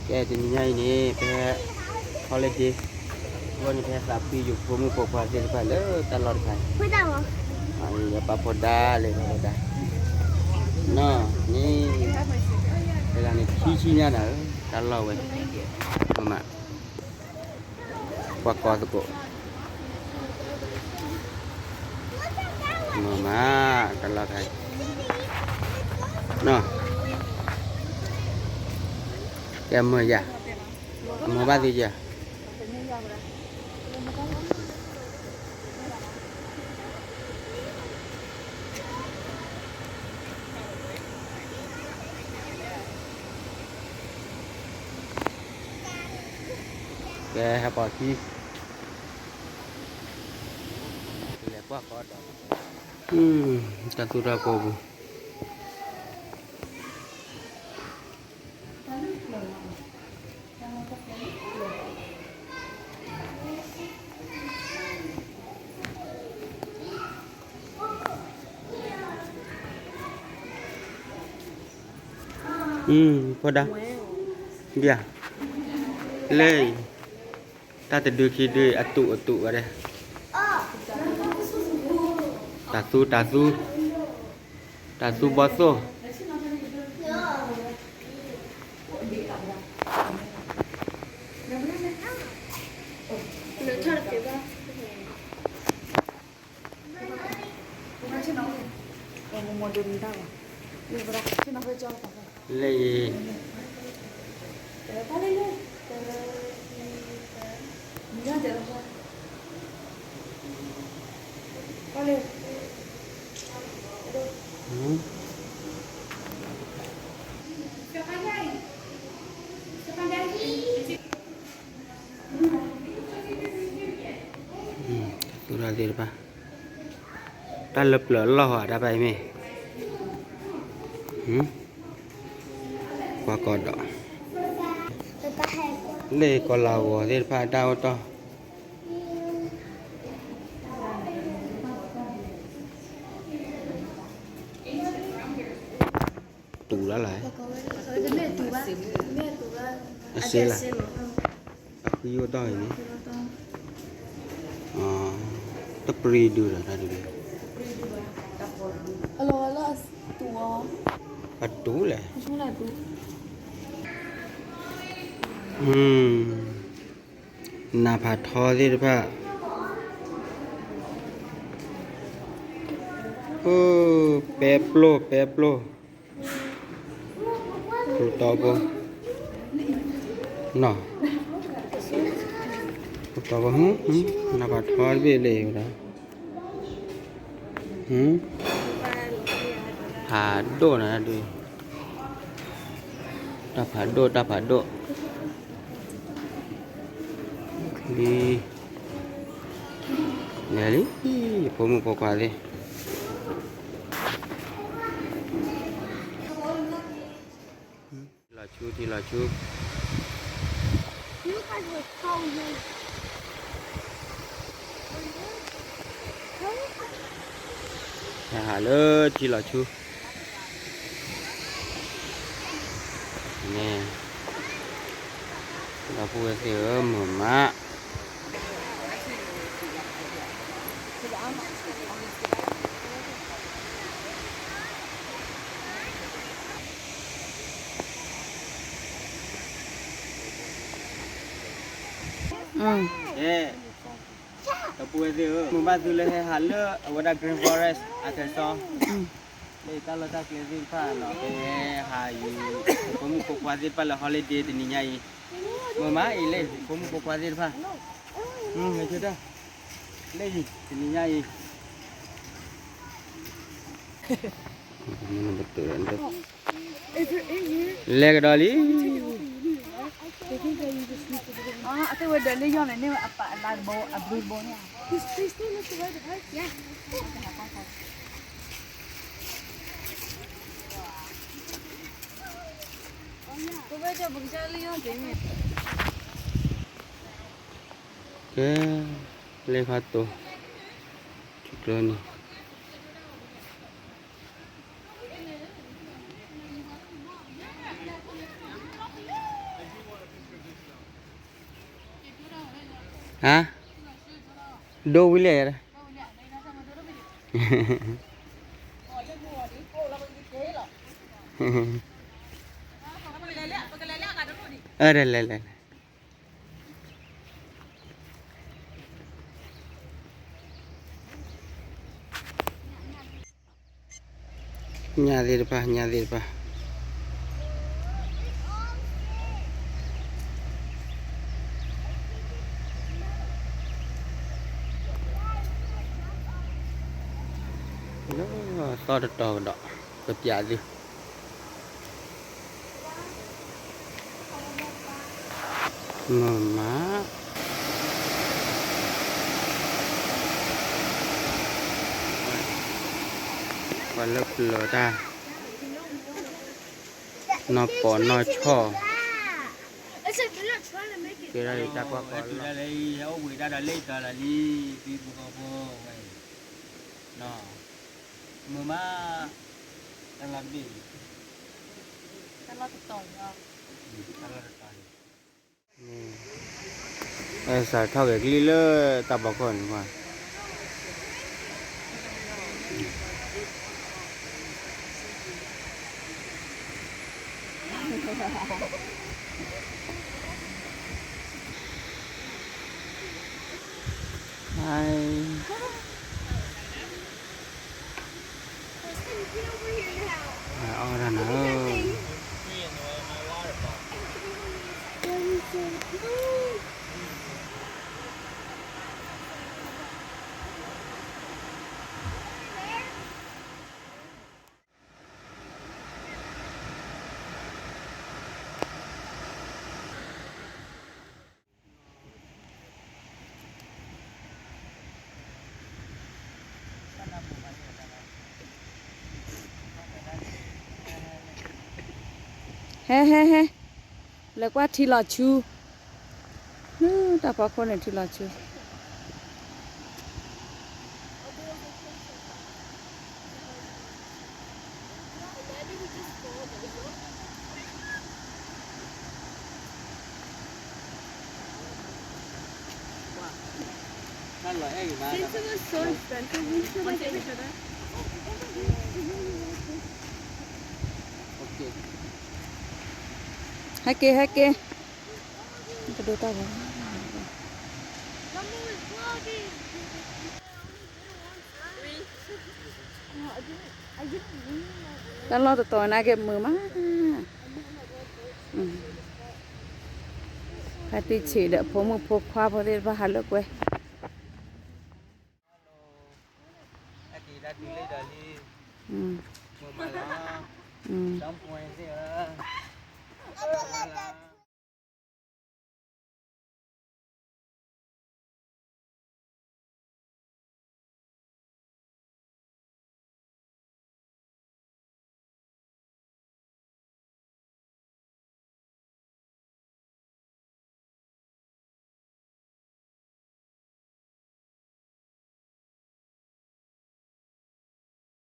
ကဲ တနံၤညါအံၤန့ၣ် ပဟဲ holiday အဃိန့ၣ် ပဟဲသးဖှံယဖိမုၣ်ဖိခွါသ့ၣ်တဖၣ်လၢတၢ်လီၢ်တခါအံၤ, ယပာ်ဖှိၣ်ဒါလဲၣ်ဖှိၣ်ဒါ, နီၢ်န့ၣ် တဂၤန့ၣ် ခံဆံညါနၤဧၢ, တၢ်လီၢ်ဝဲ, မ့ၢ်မး ကွၢ်ကီသကိး မ့ၢ်မး တၢ်လီၢ်ခါအံၤ, နီၢ်, ကဲမ့ၢ်ယၤ, အမိၢ်ဘၣ်သ့ယၤ ကဲ ဟဲပိာ်ခံ, လဲၤကွၢ်ကီဒီး, တၢ်သူတၢ်ကီပူၤ ဖိဒါ, ဒ်, လၢ, တၢ်တဒုခံဒု အတူးအတူးဝဲဒၣ်, တၢ်သူ တၢ်သူ, တၢ်သူဘီသိၣ် လၢအံၤ, သူရသ့ၣ်တဖၣ်, တၢ်လၢပျၢၤအလီၢ်ဟီ တၢ်ပာ်အံၤမ့ၢ်, ကွၢ်ကီဒီး, လၢကီၤလၤဝီၤသ့ၣ်တဖၣ်အတၢ်အိၣ်တီၢ် တူၢ်လၢ်လၢ်, အစ့လၢ်, အဃံအိၣ်တီၢ်အံၤန့ၣ်, တပျံၤဒုးဒီးတၢ်ဒုး, အတူၢ်လဲၣ်, နၢ်ဖးထီသ့ၣ်တဖၣ်, ပဲပျိ ပဲပျိ ပူၤတီဘိ, နီၢ်, ပူၤတီဘိ, နၢ်ဖးထီတဘ့ၣ်လၢဝဲဒၣ်, ဖးဒိၣ်နၤဒုး, တၢ်ဖးဒိၣ် တၢ်ဖးဒိၣ် လံ, လဲၤလံ, ယဖိမုၣ်ဖိခွါသ့ၣ်, ထံလီၤဆူ ထံလီၤဆူ, ဟဲဟးလၢထံလီၤဆူ န့ၣ်, ဒီပုၢ်ဝဲၢ်သ့ၣ်ဧၢ မုာ်မး, ကဲ, ဒီပုၢ်ဝဲၢ်သ့ၣ်ဧၢ, မုာ်ဘၣ်သုလၢဟဲဟးလၢအဝဲဒၣ် Green Forest Arkansas, လၢတၢ်လီၢ်တၢ်ကျဲသ့ၣ်တဖၣ်နီၤ, ပဟဲဟးယဖိမုၣ်ဖိခွါသ့ၣ်တဖၣ်လၢ holiday တနံၤညါအံၤ, မုာ်မးအံၤလၢဖိမုၣ်ဖိခွါသ့ၣ်တဖၣ်, လၢအံၤ တနံၤညါအံၤ လဲၤကဒီးလံ. ကဲ, လၢခါတိၤ, ထံကျိန့ၣ်. ဟါ, ဒိဝံၤလဲၣ်, အလဲၤလဲၤလဲၤလဲၤ ညၣ်သ့ၣ်တဖၣ်, ညၣ်သ့ၣ်တဖၣ်, လၢသီတတီၤကဒီး, ကပျးသု မ့ၢ်မး, ပှၤလၢပျၢၤတၢ်, နီၢ်ပိာ်နီၢ်ဆီၣ်, ကဲဒၣ်ယတၢ်ကွၢ်ကီလီၤ, အိၣ်ဘှံးတၢ်ဒီးလၢယတၢ်လီၤလံ, ဖံဖိဃီဖိဝဲ, မ့ၢ်မး, တၢ်လီၢ်တဘ့ၣ်, တၢ်လီၢ်တတီၤ, တၢ်လီၢ်တတီၤန့ၣ်, အဲၣ်စးထီၣ်ဂဲၤကလံၣ်လၢတၢ်ဖီခိၣ်န့ၣ်, အီၣ်တၢ်နၤဧၢ, ဟဲ ဟဲ ဟဲ, လဲၤကွၢ်ထံလီၤဆူ, လၢတၢ်ဖီခိၣ်န့ၣ်ထံလီၤဆူ. ဟဲက့ၤ ဟဲက့ၤ, တဒိတၢ်ဂီၤ တၢ်လီၢ်တတီၤနာ်က့မုာ်မး, ဖါတံၢ်ဆံးဒီးဖိမုၣ်ဖိခွါဖိသ့ၣ်တဖၣ်ဟးလိာ်ကွဲ, မုာ်မးလီၤ, မုာ်မးလီၤ,